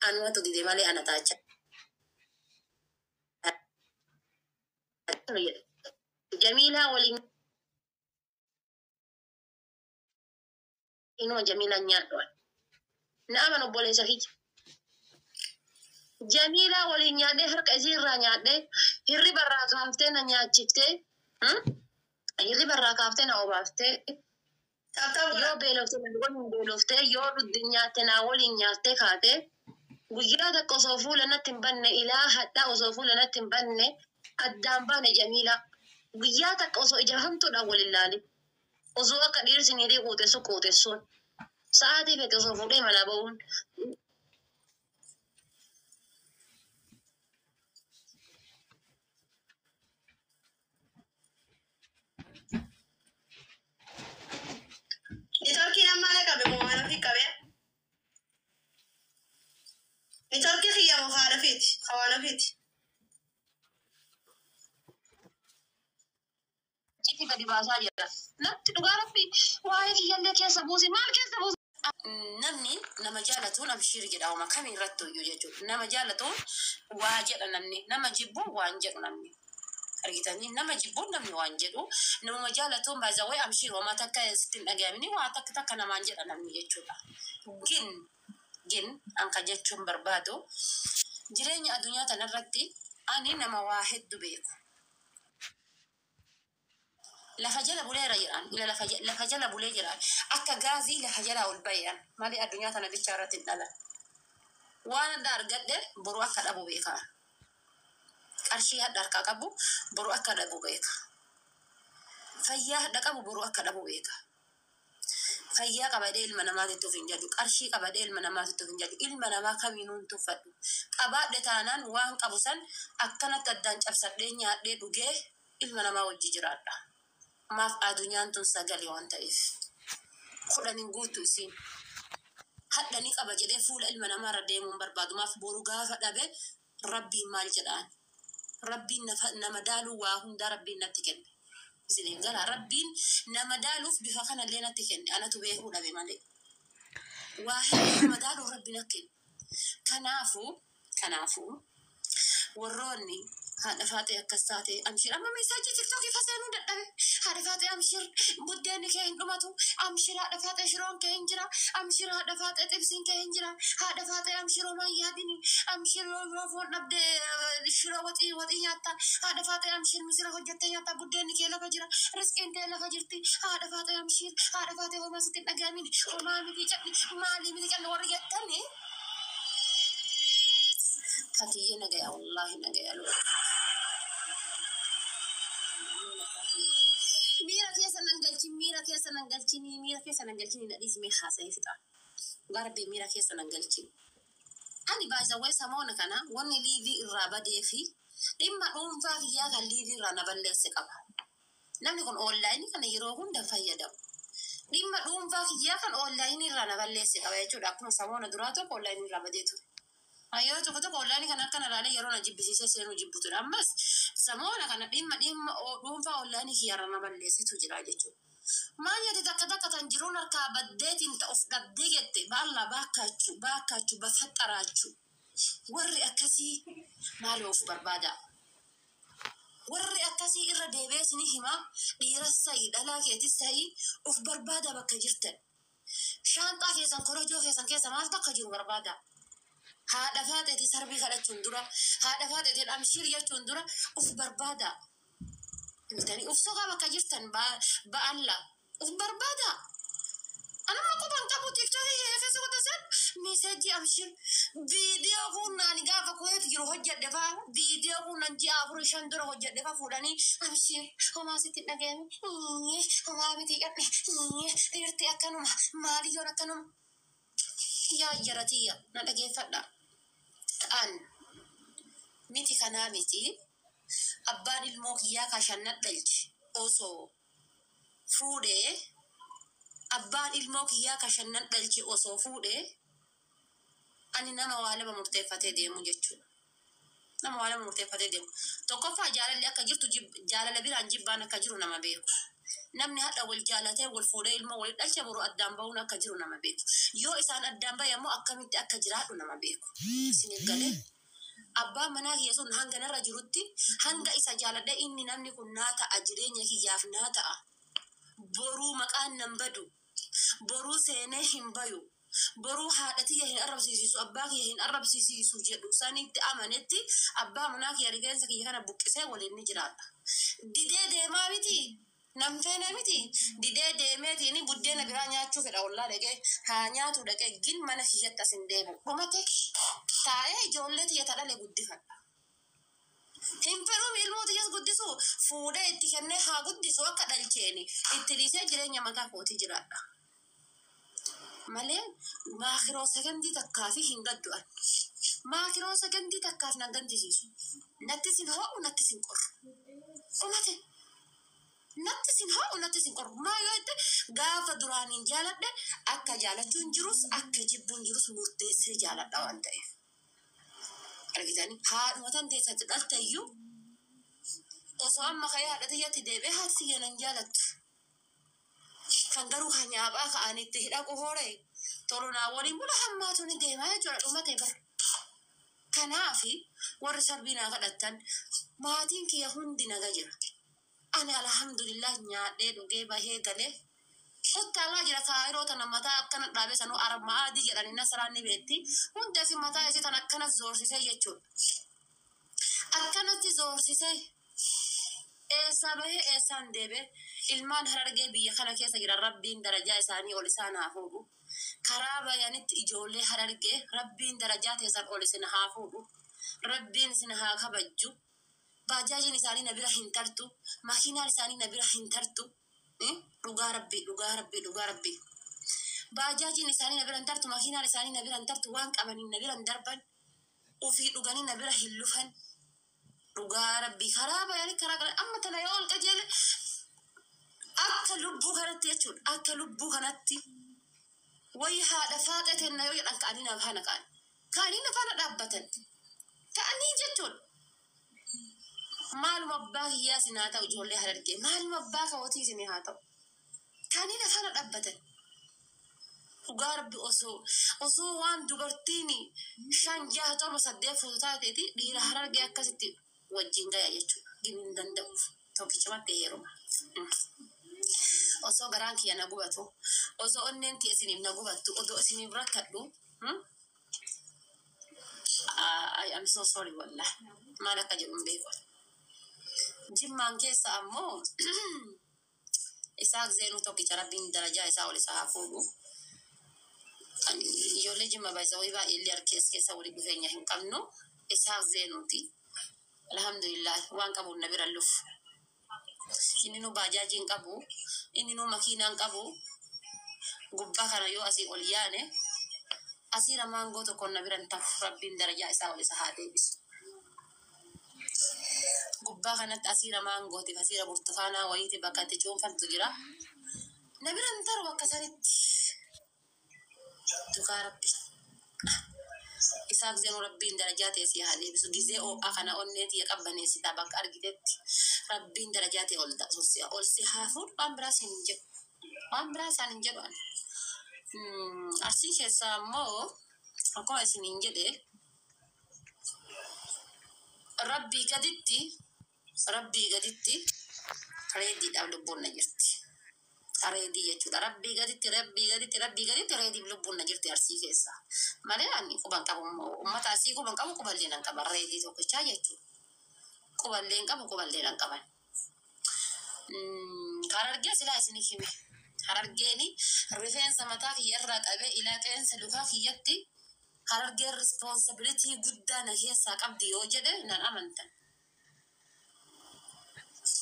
Anumatu dide malee ana taachaa. Jamiilaa waliin inuma Jamiilaan nyaadhu. Na aman obboleessa kiyya. Jamiilaa waliin nyaadhee, harka isii irraa nyaadhee, hirriba irraa kaaftee na nyaachiftee, hirriba irraa kaaftee na obaaftee, Tap tap yoo godha. beelofte na waliin beeloftee, yoo dhugde nyaatte naa waliin nyaattee kaatee, guyyaa takka osoo fuula natti hin banne, ilaa hadhaa osoo fuula natti hin banne addaan baane. Jamiilaa guyyaa takka osoo ija hamtuudhaan wal ilaalin, osoo akka dhiirsi niitii quuxessu quuxessuun, sa'aatii fete osoo fuudhee manaa ba'uun. Networkiin ammaa na qabe moo waan ofii qabee? Networkii kiyya moo haadha ofiiti? Hawaan ofiiti. Icciitii gadi baasaa jira. Natti dhugaa rabbi waa'ee kiyyallee keessa buusi, maal keessa buusi? Namni nama jaalatuun abshiir jedha uma kamii irratti iyyuu jechuudha. Nama jaalatuun waa jedha namni. Nama jibbuun waan jedhu namni. Argitanii, nama jibbuun namni waan jedhu, namuma jaalatuun baay'ee abshiir, homaa takka sitti hin dhaga'amini, waa takka takka namaan jedha namni jechuudha. Gin anka jechuun barbaadu, jireenya addunyaa tanarratti ani nama waa hedduu beeku. Lafa jala buleera jedhaan, ila lafa jala bulee jedhaan, akka gaazii lafa jalaa ol baheedhaan malee addunyaa tana bichaa irratti hin dhalan. Waan adda argadhe boru akka dhabu beekaa. Qarshii hadha harkaa qabu boru akka dhabu beeka. Fayyaa hadha qabu boru akka dhabu beeka. Fayyaa qabadhee ilma namaatitti of hin jaju. Qarshii qabadhee ilma namaatitti of hin jaju. Ilma namaa kamiinuu hin tuffadhu. Qabaadhe taanaan waan qabu san akkanatti addaan cabsadhee nyaadhee dhugee ilma namaa wajji jiraadha. Maaf? Addunyaan tun sagalee waan ta'eef. 10 hin guuttu isiin. Hadha ni qaba jedhee fuula ilma namaarra deemuu hin barbaadu. Maaf? Boru gaafa dhabe rabbiin maal jedhaan? Rabbiin nama daaluu waa hundaa rabbiin natti kenne. Isiniif gala, rabbiin nama daaluuf bifa kanallee natti kenne, anatu beekuu dhabe malee. Waa hedduu nama daaluuf rabbi natti kenne. Kanaafuu warroonni haadha Faaxee akkas taate amshir, amma message TikTokii faseenuu dadhabe. Haadha Faaxee amshir, buddeenni kee hin dhumatu, amshir haadha Faaxee, shiroon kee hin jira, amshir haadha Faaxee, xibsiin kee hin jira, haadha Faaxee amshir, homaa hin yaadini, amshir, yoo foon dhabde shiroo waxii nyaatta, haadha Faaxee amshir, misira hojjettee nyaatta, buddeenni kee lafa jira, risqiin kee lafa jirti, haadha Faaxee amshir, haadha Faaxee homaa sitti hin dhagahamin, homaa miti cadhi, maalii miti cadhi warri jettani. Fatiyye nagaya, wallahi nagaya. Loo miira keessa nan galchin, miira keessa nan galchini, miira keessa nan galchini, na dhiisi, mee haasa'ee fixa. Garbi miira keessa nan galchin. Ani baay'isawwee samoona kana wanni live irraa badee fi dhimma dhuunfaa kiyyaa kan live irraa na balleesse qaba. Namni kun online kana yeroo hunda fayyadamu. Dhimma dhuunfaa kiyyaa kan online irraa na balleesse qaba jechuudha. Akkuma samoona duraa tokko online irraa badee ture. Yeroo tokko tokko online kana akkana ilaalee yeroo na jibbisiisee seenuu jibbu ture. Ammas samoona kana dhimma dhuunfaa online kiyyaarra na balleessitu jira jechuudha. Maal jette? Takka takka tan jiruun harkaa baddeetiin ta'uuf dhabdee jette, baallaa baakkaachuu baakkaachuu bafaxxaraachuu. Warri akkasii maaloo of barbaada. Warri akkasii, irra deebi'ee isinii himaa, dhiiras ta'ii dhalaa keetis ta'ii, of barbaada bakka jirtan. Shaanxaa keessan, korojoo keessan keessa maaltu akka jiru barbaada. Haadha Faaxeetii sarbii kadhachuun dura, haadha Faaxeetiin amshiir jechuun dura of barbaada. Bitanii of soqaa bakka jirtan, ba'alla of barbaada. Anuma quban qabu, TikTokii keessa qotasan message amshir, viidiyoo kun ani gaafa Kuweet jiru hojjedhe faa, viidiyoo kun an ji'a 4 5 dura hojjedhe faa fuudhanii, amshir, homaa sitti hin dhagayami, homaa miti qabne, dhiirti akkanuma, maaliyyoon akkanuma. Yaa jaratiyya, na dhageeffadha. An miti kanaa miti, abbaan ilmoo kiyyaa kashanna dhalche osoo fuudhee, abbaan ilmoo kiyyaa kashannan dhalche osoo fuudhee, ani nama waa lama murteeffatee deemu jechuudha. Nama waa lama murteeffatee deemu. Tokkoffaa, jaalalli akka jirtu, jaalala biraan jibbaan akka jiru nama beeku. Namni hadha wal jaalatee wal fuudhee ilmoo walitti dhalche boru addaan bahuun akka jiru nama beeku. Yoo isaan addaan bahe ammoo akkamitti akka jiraadhu nama beeku. Isiniif galee? Abbaan manaa kiyya sun hanga narra jirutti, hanga isa jaaladhe, inni namni kun naa ta'a, jireenya kiyyaaf naa ta'a. Boruu maqaan nan badu. Boruu seenee hin bayu. Boruu haadha tiyya hin arrabsiisisu, abbaa kiyya hin arrabsiisisu jedhu sanitti amanetti abbaa manaa kiyya rifeensa kiyya kana buqqisee waliin ni jiraadha. Didee deemaa miti. Nam feene miti. Didee deemeetiin buddeena biraa nyaachuu fedha, ollaa dhaqee haa nyaatu dhaqee, gin mana kiyyatti as hin deemu. Dhumate, taa'ee ijoollee tiyya tadhale guddifadha. Hin fedhuun ilmoo tiyyas guddisu, fuudhee itti kennee haa guddisu, akka dhalcheeni itti dhiisee jireenya mataa kootii jiraadha. Malee maakiroo sekondii takkaa fi hin gaddu'an. Maakiroo sekondii takkaaf nan gaddisiisu. Natti sin ho'u, natti sin qorru. Dhumate. Natti sin ho'u, natti sin qorru. Maa yoo jette, gaafa duraan hin jaaladhe, akka jaalachuun jirus akka jibbuun jirus murteessee jaaladha waan ta'eef. Argitanii, haadhuma tan teessatti dhalte iyyuu osoo amma ka'ee haadha tiyyatti deebi'ee, haati tiyya nan jaalattu. Kan garuu kan nyaaphaa ka'anii itti hidhaqu horee tolonaa waliin bula hammaatu ni deemaa jechuudha, dhumate bara. Kanaafi warri sarbii naa kadhattan, maatiin kiyya hundi naga jira. Ani alhamdulillah nyaadhee dhugee bahee galee uttaalaa jira. Kaayiroo tana mataa akkana dhaabee sanuu armaa adii jedhanii nasaraan ni beetti. Hundi asii mataa isii tan akkana zoorsisee jechuudha. Akkanatti zoorsisee eessaa bahee eessaan deebe. Ilmaan Harargee biyya kana keessa jiran, Rabbiin darajaa isaanii ol isaan haa fuudhu. Karaa bayanitti ijoollee Harargee, Rabbiin darajaa teessan ol isin haa fuudhu. Rabbiin isin haa kabajju. Baajaajiin isaanii na bira hin tartu. Makiinaan isaanii na bira hin tartu. Dhugaa Rabbii, dhugaa Rabbii, dhugaa Rabbii. Baajaajiin isaanii na bira hin tartu. Makiinaan isaanii na bira hin tartu. Waan qabaniin na bira hin darban. Ufii dhuganii na bira hin lufan. Dhugaa Rabbii, karaa bayanii, karaa kana amma tana yoo ol qajeele, akka lubbuu kanatti jechuudha. Akka lubbuu kanatti wayi haadha faaxee tenna yoo jedhan, ka'anii na faana ka'an. Ka'anii na faana dhaabbatan. Ka'anii jechuudha. Maaluma abbaa kiyyaa isin haa ta'u, ijoollee Harargee. Maaluma abbaa kootii isin haa ta'u. Ka'anii na faana dhaabbatan. Dhugaa Rabbi, osoo waan dubartiin shan, jaha, torba, saddeet fuutu taateeti, dhiira Harargee akkasitti wajjin gaya jechuudha. Gibuu hin danda'u. Tokkichumatti heeruma. Osoo garaan kiyya na gubatu, osoo onneen tiyya isiniif na gubattu, odoo isiniif rakkadhu, I am so sorry, wallah. Maal akka jedhu hin beeku. Jimmaan keessa ammoo Isaaq Zeenuu tokkicha, Rabbiin darajaa isaa ol isaa haa fuudhu. Ani ijoollee Jimma baay'isa baay'ee illee harkees keessa walitti dhufeenya hin qabnu. Isaaq Zeenuuti. Alhamdulillah, waan qabuun na bira lufu. Inni nu baajaajii hin qabu. Inni nu makiinaa hin qabu. Gubbaa kana yoo asii ol yaane, asiira maangoo tokkoon na bira hin tafu. Rabbiin darajaa isaa ol isa haa deebisu. Gubbaa kanatti asiira maangootiif asiira burtukaanaa wayiiti bakka itti cuunfantu jira. Na bira hin taru akka sanitti. Dhugaa Rabbi. Isaaq Zeenuu, Rabbiin darajaa ta'e si haa deebisu. Gizee ho'aa kana onnee tiyya qabbaneessitaa bakka argitetti. Rabbiin darajaa ta'e ol si haa fuudhu, waan biraa siin hin jedhu. Waan biraa isaan hin jedhu ani. Arsii keessaa ammoo akkuma isiniin jedhe, Rabbii gaditti, Rabbii gaditti Reediidhaaf lubbuun na jirti. Reedii jechuudha. Rabbii gaditti, Rabbii gaditti, Rabbii gaditti Reediif lubbuun na jirti Arsii keessa. Malee ani quban qabu, uummata Arsii quban qabu, quballee nan qaban, Reedii tokkichaa jechuudha. Quballee hin qabu, quballee nan qaban. Harargee silaa isinii hime. Harargeeni rifeensa mataa kiyya irraa qabee ilaa qeensa lukaa kiyyatti Harargeen responsibility guddaa na keessaa qabdi yoo jedhe nan amantan.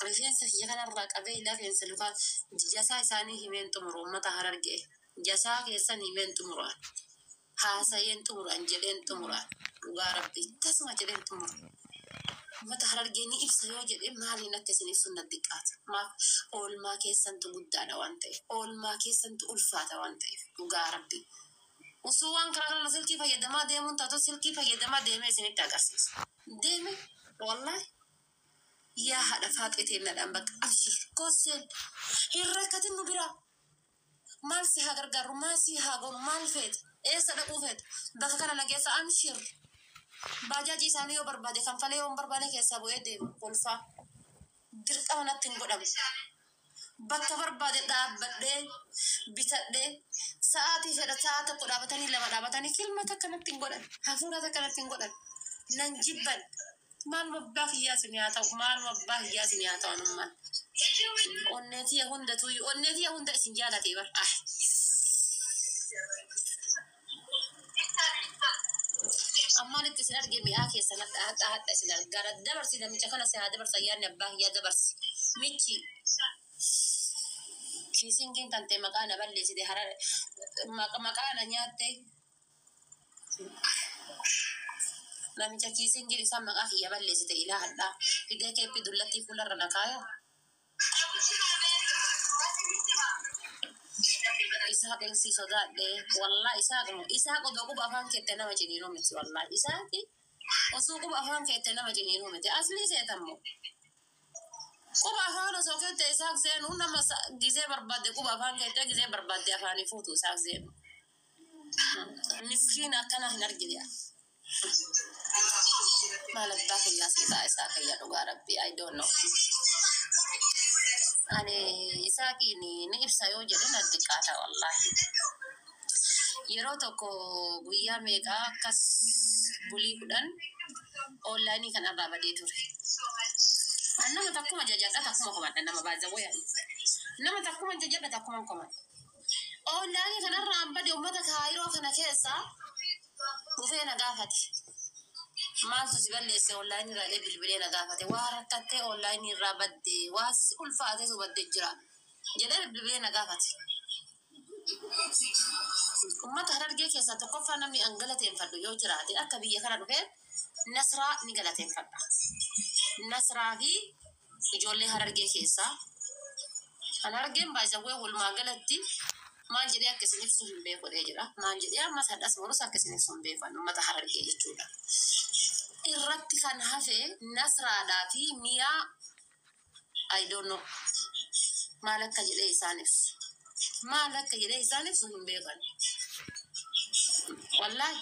Rifeensa kiyya kanarraa qabee ilaa qeensa lukaa jasaa isaanii himeen xumuru, uummata Harargee. Jasaa keessan himeen xumuraan. Haasayeen xumuraan, jedheen xumuraan. Dhugaa Rabbii tasuma jedheen xumuru. Uummata Harargee ni ibsa yoo jedhe, maaliin akka isin ibsu natti xiqqaata. Maaf, oolmaa keessantu guddaadha waan ta'eef. Oolmaa keessantu ulfaata waan ta'eef. Dhugaa Rabbii. Osoo waan karaa kana silkii fayyadamaa deemuun taatu, silkii fayyadamaa deemee isinitti agarsiisa. Deeme, wallaahi. Yaa haadha faaxee teennadhaan bakka abshir kosseen hin rakkatin nu biraa. Maal si haa gargaaru, maal si haa goonu, maal feeta, eessa dhaquu feeta, bakka kana nageessa amshir. Baajaajii isaanii yoo barbaade kanfalee yoo hin barbaade keessaa bu'ee deema kolfaa. Dirqama natti hin godhamu. Bakka barbaade dhaabbadhee bitadhee sa'aatii fedha sa'a tokko dhaabatanii lama dhaabatanii kilma takka natti hin godhan, hafuura takka natti hin godhan, nan jibban. Maaluma abbaa kiyyaa isin haa ta'u, maaluma abbaa kiyyaa isin haa ta'u anummaan. Onnee tiyya hunda tuyyuu, onnee tiyya hunda isin jaalatee bar. Ah. Ammaan itti isin arge mi'aa keessan hadha hadha hadha isin argaara. Dabarsi namicha kana si haa dabarsa yaadni abbaa kiyyaa dabarsi. Michi kiisingiin tantee maqaa na balleessite hara maqaa na nyaatte. Namicha kiisingiin isaa maqaa kiyya balleessite ilaa hadhaa. Fidee keeppi dullattii fuularra na kaaya. Isaaqin si sodaadhe wallaa Isaaqnu Isaaq odoo quba afaan keette nama ciniinuu miti wallaa Isaaqi osoo quba afaan keette nama ciniinuu miti aslii seetammo quba afaan osoo keette Isaaq seenuu nama gizee barbaadde quba afaan keette gizee barbaadde afaanii fuutu Isaaq seenu miskiina akkana hin argine. Maal abbaa kiyyaa sii ta'a Isaaq kiyya dhugaa rabbii, I don't know. Ani Isaaqiin ni ibsa yoo jedhe na xiqqaata wallaahi. Yeroo tokko guyyaa meeqaa akkas bulii 10 onlaayinii kanarraa badee ture. Ani nama takkuma jajadha takkuma komadha nama baay'ee ani. Nama takkuma jajadha takkuma komadha. Onlaayinii kanarraa an bade uummata kaayiroo kana keessa dhufee na gaafate. Maaltu si balleesse onlaayinii irraa illee bilbilee na gaafate. Waa rakkattee onlaayinii irraa badde waa si ulfaatetu badde jira jedhee bilbilee na gaafate. Uummata Harargee keessaa tokkoffaa namni an galateeffadhu yoo jiraate akka biyya kana dhufee Nasraa ni galateeffadha. Nasraa fi ijoollee Harargee keessaa. Kan Harargeen baay'isawwee walumaa galatti maal jedhee akka isin ibsu hin beeku jedhee jira. Maal jedhee ammas hadhas borus akka isin ibsu hin beeku uummata Harargee jechuudha. Irratti kan hafe Nasraadhaa fi miyaa I don't know maal akka jedhee isaan ibsu. Maal akka jedhee isaan ibsu hin beekan. Wallaahi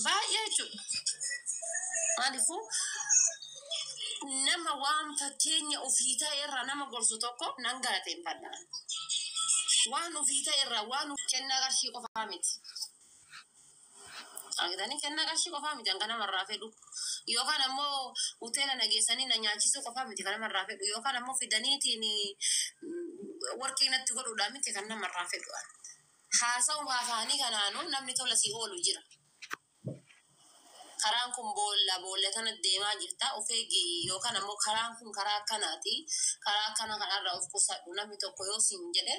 baay'ee jechuudha. Maaliifuu nama waan fakkeenya ofii ta'e irraa nama gorsu tokko nan galateeffadha. Waan ofii ta'e irraa waan kennaa qarshii qofaa miti. Argitanii kennaa qarshii qofaa miti kan namarraa fedhu. Yookaan ammoo hoteela na geessanii na nyaachisuu qofaa miti kan namarraa fedhu. Yookaan ammoo fidaniitiin warqii natti godhuudhaan miti kan namarraa fedhu. Haasa'uma afaanii kanaanuu namni tola si oolu jira. Karaan kun boolla boolla tana deemaa jirta of eegi yookaan ammoo karaan kun karaa akkanaati karaa akkana kanarraa of qusadhu namni tokko yoo siin jedhe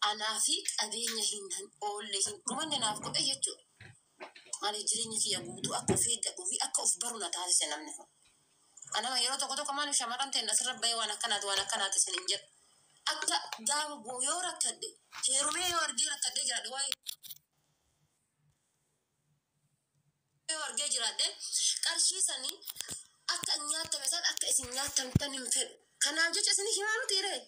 anaa fi qabeenya hin oolle hin dhumanne naaf godhe jechuudha. Maaliif jireenya kiyya guutuu akka of eeggadhuu fi akka of baru na taasise namni kun. Anama yeroo tokko tokko maaliif shamarran ta'e asirra bahee waan akkanaati waan akkanaati isin hin jedhu. Akka gaafa yoo rakkadhe heerumee yoo argee rakkadhee jiraadhe waa'ee yoo argee jiraadhe qarshii sanii akka nyaattame san akka isin nyaattamtan hin fedhu. Kanaaf jecha isin himaa miti ree.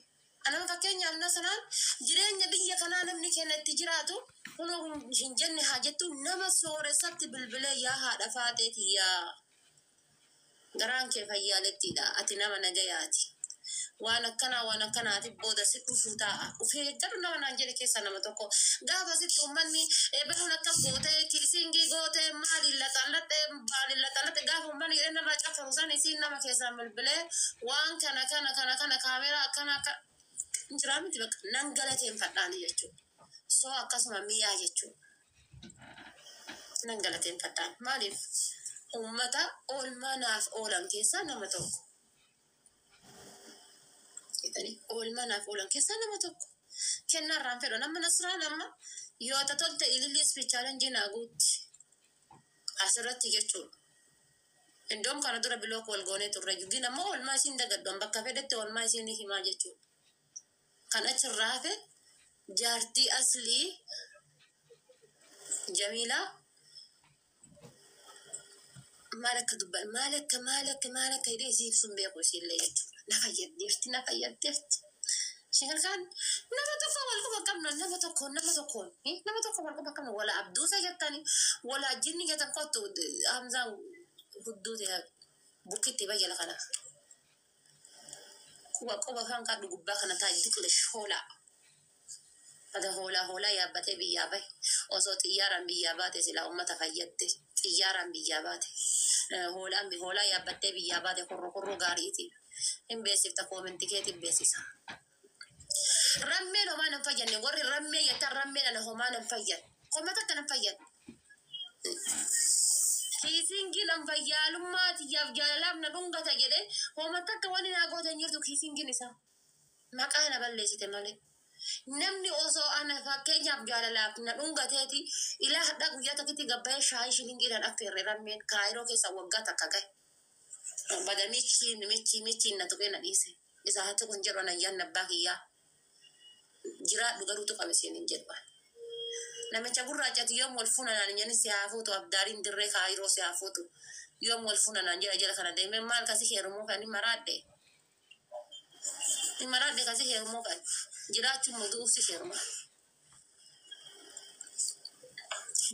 Anama fakkeenyaaf na sanaan jireenya biyya kanaa namni keenya itti jiraatu kunoo hin jenne haa jettu nama sooressatti bilbilee yaa haadha faaxeeti yaa garaan kee fayyaalettidha ati nama nagayaati. Waan akkanaa waan akkanaati booda si dhufuu taa'a. Of eeggadhu nama naan jedhe keessaa nama tokko. Gaafa sitti uummanni eebaluun akkas gootee kiisingii gootee maaliin laxallaxee maaliin laxallaxee gaafa uummanni jedhee narraa cafaru san isiin nama keessaan bilbilee waan kana kana kana kana kaameraa akkana akka jiraa miti bakka nan galateeffadhaani jechuudha. So akkasuma mi'aa jechuudha. Nan galateeffadhaan. Maaliif uummata oolmaa naaf oolan keessaa nama tokko. Jedhanii oolmaa naaf oolan keessaa nama tokko. Kennaa irraan fedhu nama Nasraan amma yoo ta tolte ilillee ispichaalenjii naa guutti. Asirratti jechuudha. Indoom kana dura bilook wal goonee turre gin ammoo oolmaa isiin dagaddoon bakka fedhetti oolmaa isiin ni himaa jechuudha. Kan achirraa hafe jaartii aslii Jamiilaa Maal akka dubban, maal akka, maal akka, maal akka hidhee isii ibsuun beeku isiillee jechuudha. Na fayyaddeerti, na fayyaddeerti. Sheekan nama tokko wal quba qabna, nama tokko, nama tokkoon, nama tokko wal quba qabna. Wala abduusa jettani, wala jinni jettan, kottu Hamzaan hudduu ta'e bukkitti bayyala kana. Quba quba kan kadhu gubbaa kana taa'e biqile shoolaa. Ada hoolaa hoolaa yaabbatee biyyaa bahe. Osoo xiyyaaraan biyyaa baate silaa uummata fayyadde. Xiyyaaraan biyyaa baate. Hoolaan hoolaa yaabbattee biyyaa baate kurru kurru gaariiti. Hin beeksifta, koomentii keetiin beeksisa. Rammeen homaa nan fayyanne, warri rammee jettan rammeen ana homaa nan fayyan. Koma takka nan fayyan. Kiisingiin an fayyaalummaa tiyyaaf jaalalaaf na dhungata jedhee homa takka wani naa gootan jirtu kiisingiin isaa. Maqaa na balleessite malee. Namni osoo ana fakkeenyaaf jaalalaaf na dhungateeti ilaa hadhaa guyyaa tokkotti gabbayee shaayii shilingiidhaan affeerre rammeen Kaayiroo keessa waggaa takka gahe. Bada michiin michii michiin na tuqee na dhiise. Isa hati kun jedhu anayyaan abbaa kiyyaa. Jiraadhu garuu tuqame siin hin jedhu. Namicha gurraachati yoom wal fuuna naan jedhin, si haa fuutu abdaariin dirree Kaayiroo si haa fuutu. Yoom wal fuuna naan jedha, jala kana deemee maal kasi heerumuu kan maraadhe. Maraadhe kasi heerumuu kan jiraachuun mudu'uuf si heeruma.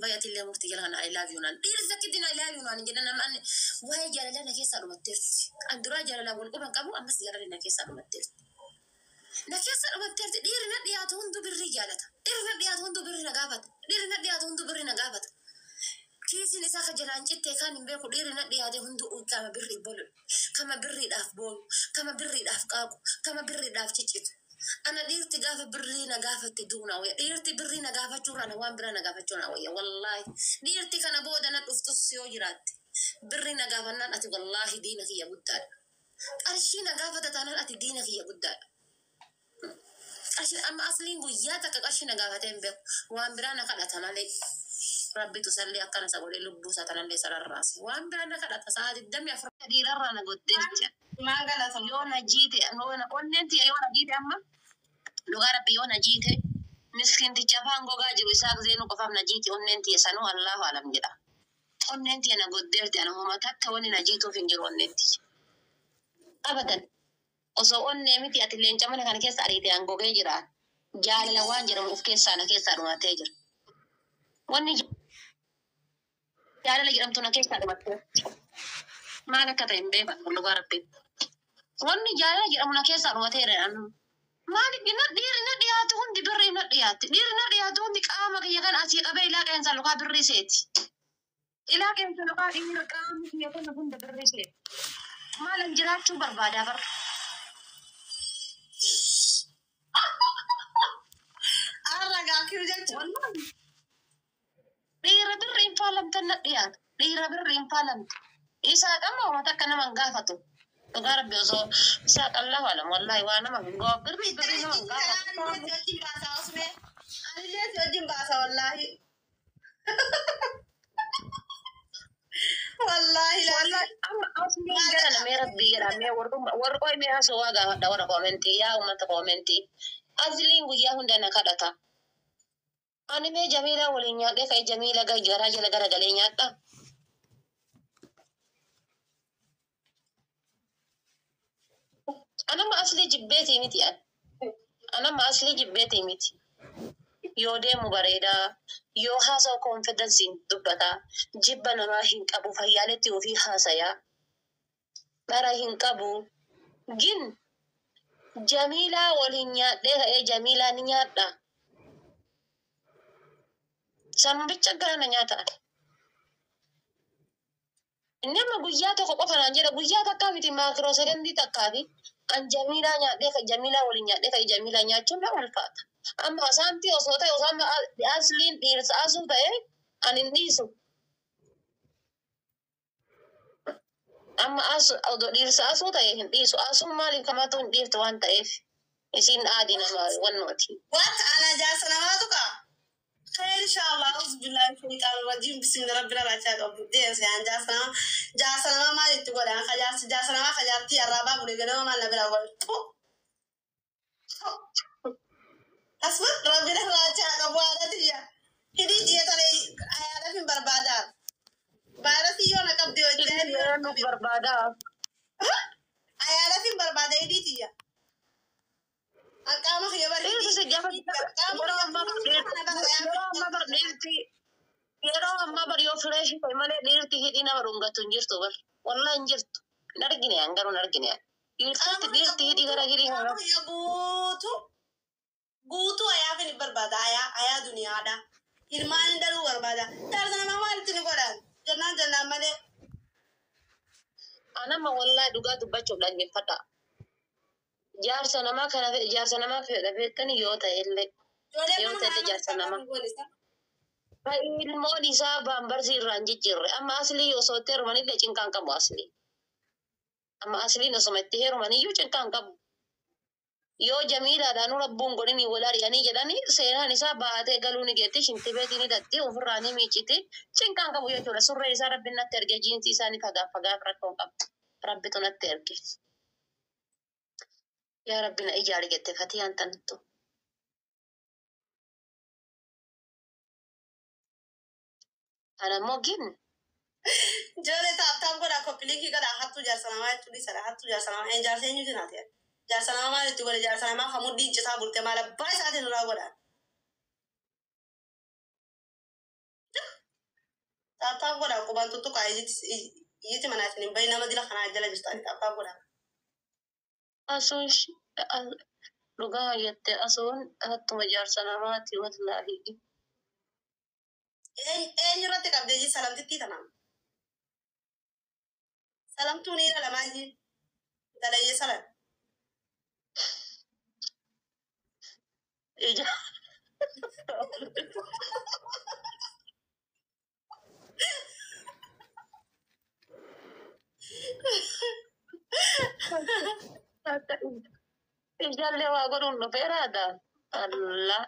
Bayatillee murtii jala kana I love you naan. Dhiirri takkitti I love you naan jedhan, nama ani waa'ee jaalalaa na keessaa dhumatteerti. An duraa jaalalaa wal quban qabu, ammas jaalalli na keessaa dhumatteerti. Na keessa dhumatteerti. Dhiirri na dhiyaatu hunduu birrii jaalata. Dhiirri na dhiyaatu hunduu birrii na gaafata. Dhiirri na dhiyaatu hunduu birrii na gaafata. Kiisiin isaa ka jalaan cittee kan hin beeku, dhiirri na dhiyaate hunduu kama birrii bolu. Kama birriidhaaf boolu. Kama birriidhaaf qaaqu. Kama birriidhaaf ciccitu. Ana dhiirti gaafa birrii na gaafatte duuna wayya. Dhiirti birrii na gaafachuurra ana waan biraa na gaafachuu na wayya. Wallaahi. Dhiirti kana booda na dhuftus yoo jiraatte. Birrii na gaafannaan ati wallaahi diina kiyya guddaadha. Qarshii na gaafata taanaan ati diina kiyya guddaadha. Qarshii amma asliin guyyaa takka qarshii na gaafatee hin beeku. Waan biraa na kadhata malee. Rabbitu sallee akkana isa godhee lubbuu isaa tanallee sararraase. Waan biraa na kadhata sa'a 24 dhiirarraa na goddeerti. Maan galatamu. Yoo na jiite, onneen tiyya yoo na jiite, amma dhugaa rabbi yoo na jiite, miskiinticha afaan gogaa jiru isaa zeenuu qofaaf na jiite onneen tiyya, sanuu Allahu alam jedha. Onneen tiyya na goddeerti, ana homa takka wanni na jiituuf hin jiru onneen tiyya. Abadan. Osoo onnee miti ati leenca mana kana keessa ariite an gogee jira. Jaalala waan jedhamu of keessaa na keessaa dhumatee jira. Wanni jaalala jedhamtu na keessaa dhumatteerti. Maal akka ta'e hin beekan dhugaa rabbi. Wanni jaalala jedhamu na keessaa dhumateera. Maaliif na dhiirri na dhiyaatu hundi birrii na dhiyaatti. Dhiirri na dhiyaatu hundi qaama kiyya kana asii qabee ilaa qeensa lukaa birrii seeti. Ilaa qeensa lukaa dhiira qaamni kiyya kana hunda birrii seeti. Maalan jiraachuu barbaadaa bara. Arra gaakkiu jechuun. Wallaahi. Dhiira birrii hin faalamtan na dhiyaatu. Dhiira birrii hin faalamtu. Isaa qama uummata akka nama hin gaafatu. Dhugaa rabbi osoo isaa qallaa alam wallaahi waa nama hin gaafatu. Birrii birrii nama hin gaafatu. Anillee si wajjin baasa osmee. Anillee si wajjin baasa wallaahi. Wallaahi laali. Wallahi amma asliin gara namee rabbii jedha mee warqoo mee hasoo gaafadha warra koomentii, yaa uummata koomentii. Asliin guyyaa hunda na kadhata. Ani mee Jamiilaa waliin nyaadhee ka'e Jamiila garaa jala garagalee nyaadha. Anama aslii jibbeetii miti ani. Anama aslii jibbeetii miti. Yoo deemu bareedaa, yoo haasa'u konfidensiin dubbataa, jibba namaa hin qabu, fayyaaletti ofii haasayaa, dhara hin qabu. Gin Jamiilaa waliin nyaadhee ka'ee Jamiilaa ni nyaadha. Sambicha gara na nyaata. Inni amma guyyaa tokko qofa naan jedha, guyyaa takkaa miti, maakiroo sekondii takkaafi an Jamiilaa nyaadhee ka'e Jamiilaa waliin nyaadhee ka'e Jamiilaa nyaachuun na ulfaata. Amma asaanti osoo ta'e, osoo amma asliin dhiirsa asuu ta'e ani hin dhiisu. Amma as odoo dhiirsa asuu ta'e hin dhiisu. Asuun maaliif kamaatu hin dhiiftu waan ta'eef isiin aadii nama wannooti. Wanta ana jaarsa namaa tuqa. Khayr inshallah, auzu billahi shaytaan rajim, bismillah rabbil alamin qabu deemse an jaarsa namaa, jaarsa namaa maal itti godhan ka jaarsa, jaarsa namaa ka jaartii arraabaa bule ganama maal na bira godhu. Asuma rabbil alamin qabu haadha tiyya. Hidhii ji'a tare ayaadhaaf hin barbaadaan. Vaayirasii yoo na qabdi hojjee. Eenyuuf barbaada? Ayaalaaf hin barbaada hidhii tiyya. An qaama kiyya bari. Dhiirti si gaafa yeroo ammaa yeroo ammaa bar dhiirti yeroo ammaa bar yoo fireeshii ta'e malee dhiirti hidhii nama dhungatu hin jirtu bar. Wallaa hin jirtu. Hin argine an garuu hin argine. Dhiirtatti dhiirti hidhii gara hidhii Qaama kana. kiyya guutuu guutuu ayaaf hin barbaada ayaa ayaa duniyaadha. Ilmaan hin dhaluu barbaada. Jaarsa namaa maalitti ni godhan? Jennaan jennaan malee. Anamma wallaa dhugaa dubbachuuf dhaggeeffadha. Jaarsa namaa kana jaarsa namaa fedha feettani yoo ta'e illee Ijoolleen yoo mana ta'e kanaa jaarsa maalitti namaa. akka goone isa? Ilmoon isaa baambarsii irraa hin jijjiirre. Amma aslii osoo itti heerumanillee cinqaan qabu aslii. Amma asliin osoma itti heerumaniyyuu cinqaan qabu. Yoo jamiilaadhaan rabbuun godhini wal ari'anii jedhanii seenaan isaa baatee galuu ni geetti shintibeetii ni datti ofirraa ni miicciti cinqaan qabu jechuudha. Surree isaa rabbi natti erge jiinsii isaa ni fagaaf fagaaf rakkoon qabu. Rabbitu natti erge. Yaa rabbi na ijaari jette fatiyaan tanattu. Ana immoo gin Ijoollee taaptaap godhaa koppiliikii godhaa hattuu jaarsa namaa jechuun dhiisadha. Hattuu jaarsa namaa een jaarsa eenyutu naati? Jaarsa namaa maalitti godhe jaarsa namaa kan mudhiin citaa bulte maal abbaa isaatiin irraa godhaa? Taaptaap godhaa qubaan tuttuqaa iyyiti manaa isin hin bahin nama dila kanaa jala jirtu taaptaap godhaa. asuun dhugaa jette asuun hattuma jaarsa namaati wallaahi. Eenyu irratti qabdee ji salamtittii tanaan. Salamtuun dhiira lamaa ji dalayyee salan. Ija. Ijallee waa godhuun dhufeeraadha. Allah.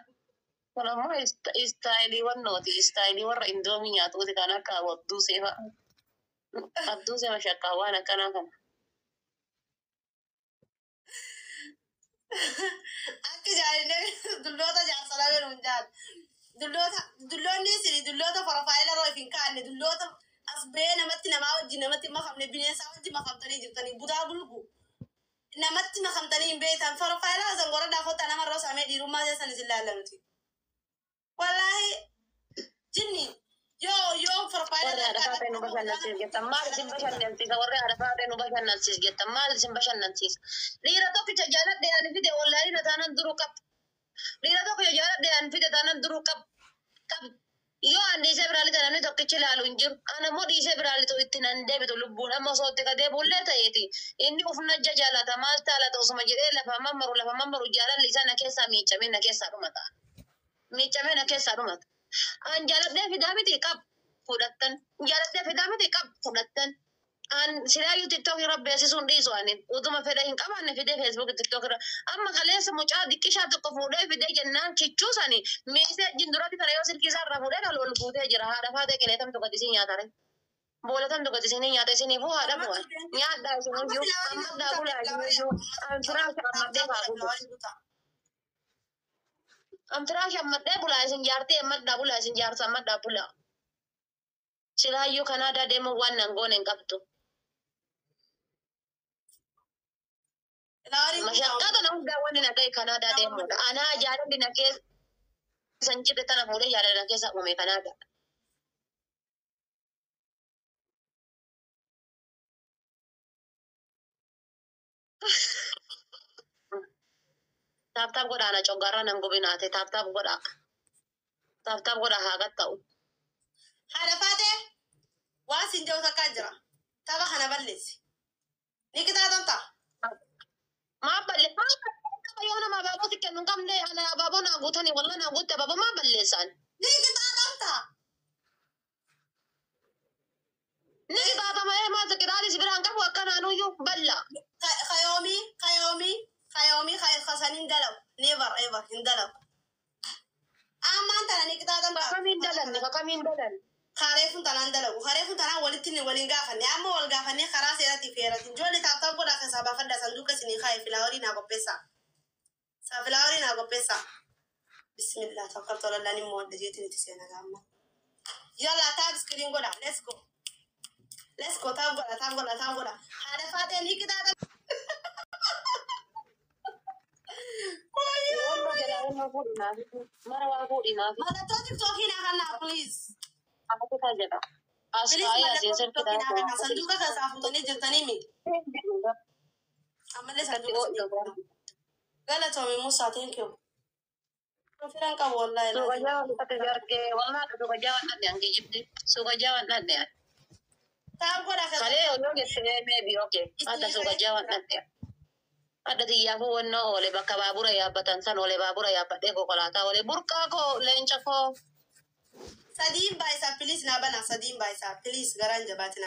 Kun ammoo istaayilii wannooti. Istaayilii warra indoomii nyaatuuti kan akka abduu seefa. Abduu seefa shakkaa waan akkanaa kana. Akka jaalallee dulloota jaarsa lameen hin jaal. Dulloota dulloonni isin dulloota profaayila irra hin kaa'anne dulloota as ba'ee namatti namaa wajjin namatti makamne bineensaa wajjin makamtanii jirtanii budaa bulgu. Namatti makamtanii hin beektan profaayila san gorra kottaa namarra samee dhiirummaa keessan isin laallanuti. Wallaahi jinni yoo yoo profaayila Warri haadha faatee nu bashannansiis jettan maal isin bashannansiisa? Warri haadha faatee nu bashannansiis jettan maal isin bashannansiisa? Dhiira tokkicha jaaladhe ani fide wallaahi na taanan duruu qab. Dhiira tokkicha jaaladhe ani fide taanan duruu qab. Qab. Yoo an dhiisee biraa lixa namni tokkichi ilaalu hin jiru. Ana immoo dhiisee biraa lixu itti nan deebitu lubbuun amma osoo itti ka deebi'ullee ta'eeti. Inni uf najja jaalata maal taalata osuma jedhee lafa mammaru lafa mammaru jaalalli isaa na keessaa miicamee na keessaa dhumata. Miicamee na keessaa dhumata. An jaaladhee fidaa miti qab fudhattan. Jaaladhee fidaa miti qab fudhattan. An silaayyuu TikTok irra beeksisuun dhiisu ani utuma fedha hin qabaanne fidee Facebook TikTok irra amma kaleessa mucaa diqqishaa tokko fuudhee fidee jennaan kichuu sani miisee jinduratti kana yoo silkii isaa irraa fuudhee kan ol guutee jira haadha faatee qileetamtu gad isii nyaatare booletamtu gad isinii nyaata isiniifuu haadha bu'an nyaadhaa isiniyyuu ammadhaa bulaa isiniyyuu anfiraasha ammadhee haa bulu anfiraasha ammadhee bulaa isin jaartii ammadhaa bulaa isin jaarsa ammadhaa bulaa silaayyuu Kanaadaa deemuun waan nan goone hin qabdu. Mashakkaa tana hundaa wanni na ga'e Kanaadaa deemuudha. Anaa jaalalli na keessa hin jirre tana fuudhee jaalala na keessa uume Kanaadaa. Taaptaap godhaa na coggaarraa nan gubinaate taaptaap godhaa. Taaptaap godhaa haa gatta'u. Haadha faatee waan siin jedhu takkaa jira. Tapha kana balleessi. Ni qixaatamta. Maa balle maa balleessa yoo nama abaaboo si kennu hin qabne ana abaaboo naa guutanii walla naa guutte abaaboo maa balleessan. Ni qixaatamta. Ni qixaatama ee maa qixaatis biraan qabu akkanaanuyyuu balla. Kayoomii kayoomii kayoomii kasaniin dalagu. Never ever hin dalagu. Ammaan tana ni qixaatamta. Fakamiin dalanne fakamiin dalanne. Karee kun tanaan dalagu. Karee kun tanaan walitti ni waliin gaafanne. Amma wal gaafanne karaa seeratti feeratiin. Ijoollee taaptaap godhaa keessaa baafadhaa sanduuqa isinii kaa'e filaawarii naa qopheessaa. Saa filaawarii naa qopheessaa. Bismillah tawakkaltu ala Allah nimmoo adda jeetiin itti seenaa gaamma. Yalla taap iskiriin godhaa. Let's go. Let's go, tap godha, tap godha, tap godha. Haadha faateen ni qixaaxa. Walloo jedha walloo fuudhinaafi. Mara waa fuudhinaafi. Mallattoo tiktookii naa kannaa please. Afrikaa jedha. As Please kaayee asiin mallattoo sirki tiktookii naa kannaa. Sanduuqa keessaa fuutanii jirtanii miti. Ammallee sanduuqa. Galatoomi Musaa, thank you. Firan qabu wallahi. Suuqa jawan uffata argee walaa suuqa jawan dhanne hangi jibdi suuqa jawan dhanne. Tap godha kan. Kalee odoo geessee maybe okay. Adda suuqa jawan dhanne. Adda xiyyaafuu wannoo oole bakka baabura yaabbatan san oole baabura yaabbadhee konkolaataa oole burqaa koo leenca koo. Sadiin baayisaa please naa banaa, sadiin baayisaa please, garaan jabaatina.